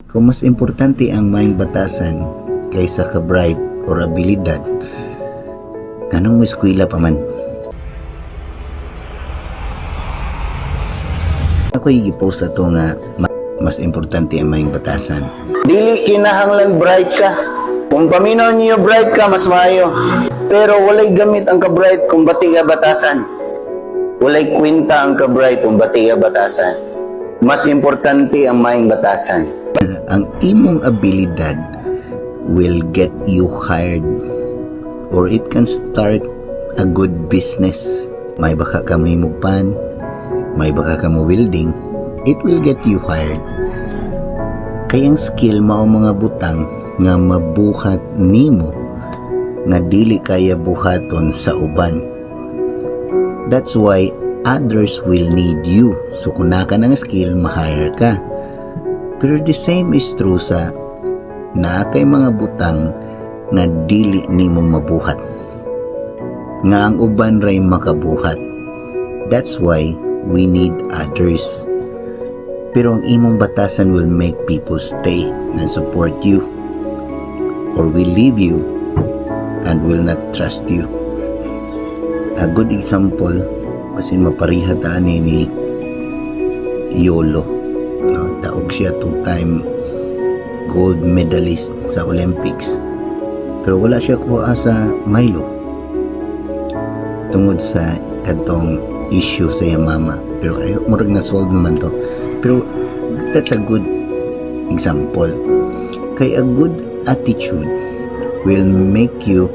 Kung mas importante ang maayong batasan kaysa ka-bright or abilidad, nganong mo eskwela pa man? Ako i-post ato nga mas importante ang maayong batasan. Dili kinahanglan bright ka. Kung paminaw niyo bright ka, mas maayo. Pero walay gamit ang ka-bright kung bati ka batasan. Walay kwenta ang ka-bright kung bati ka batasan. Mas importante ang maayong batasan. Ang imong abilidad will get you hired or it can start a good business. May baka ka mo pan, may baka ka mo welding, it will get you hired. Kay ang skill mao mga butang nga mabuhat nimo nga dili kaya buhaton sa uban. That's why others will need you. So kung naa ka ng skill, ma-hire ka. Pero the same is true sa naa kay mga butang nga dili nimo mabuhat. Nga ang uban ray makabuhat. That's why we need others. Pero ang imong batasan will make people stay and support you or will leave you and will not trust you. A good example, basin mapariha ta ani ni Yolo. No, daog siya, two-time gold medalist sa Olympics. Pero wala siya kuha sa Milo tungod sa katong issue sa iyang mama. Pero ay, murag na solve naman to. Pero that's a good example. Kay a good attitude will make you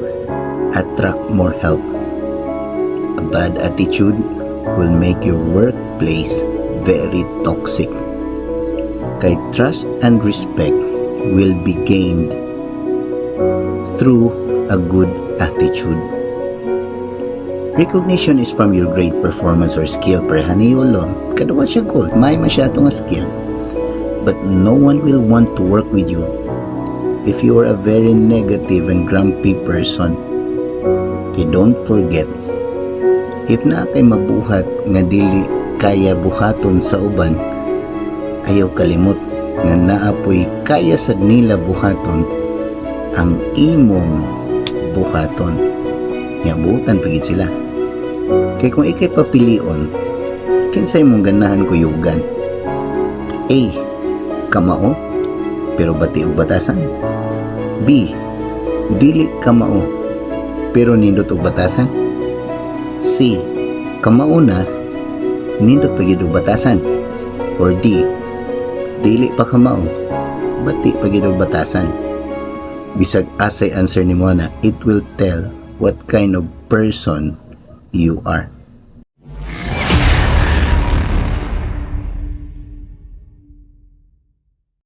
attract more help. A bad attitude will make your workplace very toxic. Kay trust and respect will be gained through a good attitude. Recognition is from your great performance or skill. Pareha ni Yolo, kaduwa siya gold, may masyado nga skill. But no one will want to work with you if you are a very negative and grumpy person. Okay, don't forget, if naa kay mabuhat nga dili kaya buhaton sa uban, ayaw kalimot nga naa poy kaya sad nila buhaton ang imong buhaton. Nga buotan pa gid sila. Kay kung ikay papilion, kinsay mong ganahan kuyugan? A. Kamao, pero bati og batasan. B. Dili kamao, pero nindot og batasan. C. Kamao na, nindot pa gyud og batasan. Or D. Dili pa kamao, bati pa gyud og batasan. Bisag asay answer nimo na, it will tell what kind of person you are.